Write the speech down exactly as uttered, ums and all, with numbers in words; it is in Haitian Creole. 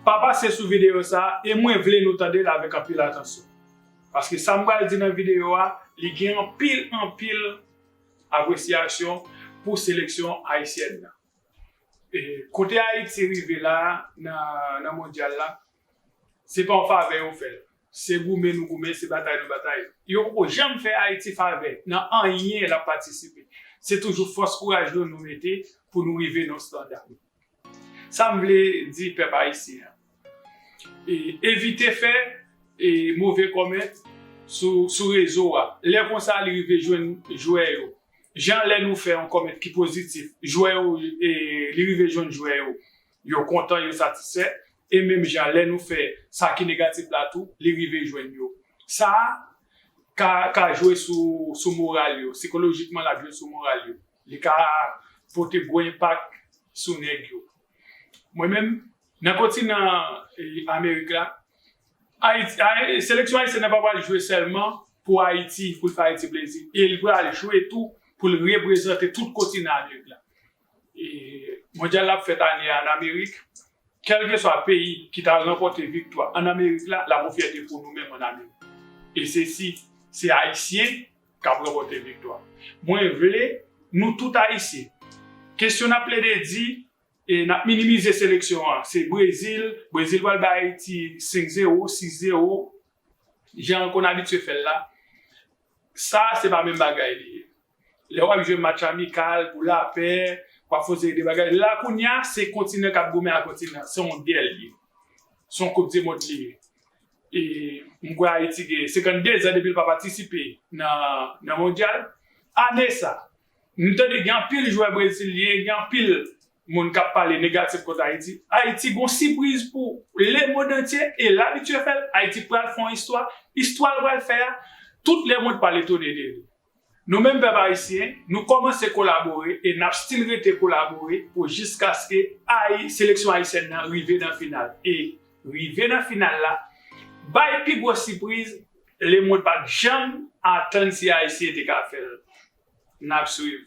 Pa pase sou videyo sa a, e mwen vle nou tande l avèk anpil atansyon. Paske sa m pral di nan videyo a, li gen anpil, anpil apresyasyon pou seleksyon ayisyèn nan. E, kote Ayiti rive la a, nan, nan mondyal la, se pa yon favè yo fè l. Se goumen nou goumen, se batay nou batay. Yo poko janm fè Ayiti favè nan anyen l ap patisipe. Se toujou fòs kouraj nou nou mete pou nou rive nan yon estanda. Sa m vle di pèp ayisyen an, e, evite fè, e, move kòmèt sou, sou rezo a. Lè konsa li rive jwenn jwè yo. Jan lè nou fè yon kòmèt ki pozitif, jwè yo, e, li rive jwenn jwè yo, yo kontan, yo satisfè. E menm jan lè nou fè sa ki negatif la tou, li rive jwenn yo. Sa a ka, ka jwe sou, sou moral yo. Sikolojikman, l ap jwe sou moral yo. Li ka pote gwo enpak sou nèg yo. Mwen menm, nan kontinan, e, Amerik la, Ayiti, Ay- seleksyon ayisyèn nan pa pral jwe sèlman pou Ayiti, pou l fè Ayiti plezi. E l pral jwe tou pou l reprezante tout kontinan Amerik la. E, mondyal la ap fèt ane a ann Amerik. Kèlkeswa peyi ki ta ranpòte viktwa ann Amerik la, l ap yon fyète pou nou menm ann Amerik. E se si se Ayisyen k ap ranpòte viktwa. Mwen vle nou tout Ayisyen. Kesyon n ap plede di, e n ap minimize seleksyon an. Se Brezil, Brezil pral bay Ayiti senk zewo, sis zewo, jan l konn abitye fè l la. Sa, se pa menm bagay li ye. Lè w ap jwe match amikal pou lapè, w ap fè yon seri de bagay. La kounye a, se kontinan k ap goumen ak kontinan. Se yon gè l ye. Se yon koup di mond li ye. E m kwè Ayiti gen senkannde zan depi l pa patisipe nan, nan mondyal. Ane sa, m tande gen anpil jwè brezilyen, gen anpil moun k ap pale negatif kont Ayiti. Ayiti gon sipriz pou lemonn antye e l abitye fè l. Ayiti pral fè yon istwa. Istwa l pral fè a, tout lemonn pral etone de li. Nou menm pèp ayisyen, nou kòmanse kolabore e n ap still rete kolabore pou jiskaske Ayi- seleksyon ayisyèn nan rive nan final. E rive nan final la, bay pi gwo sipriz lemonn pa t janm atann si Ayisyen te ka fè l. N ap swiv.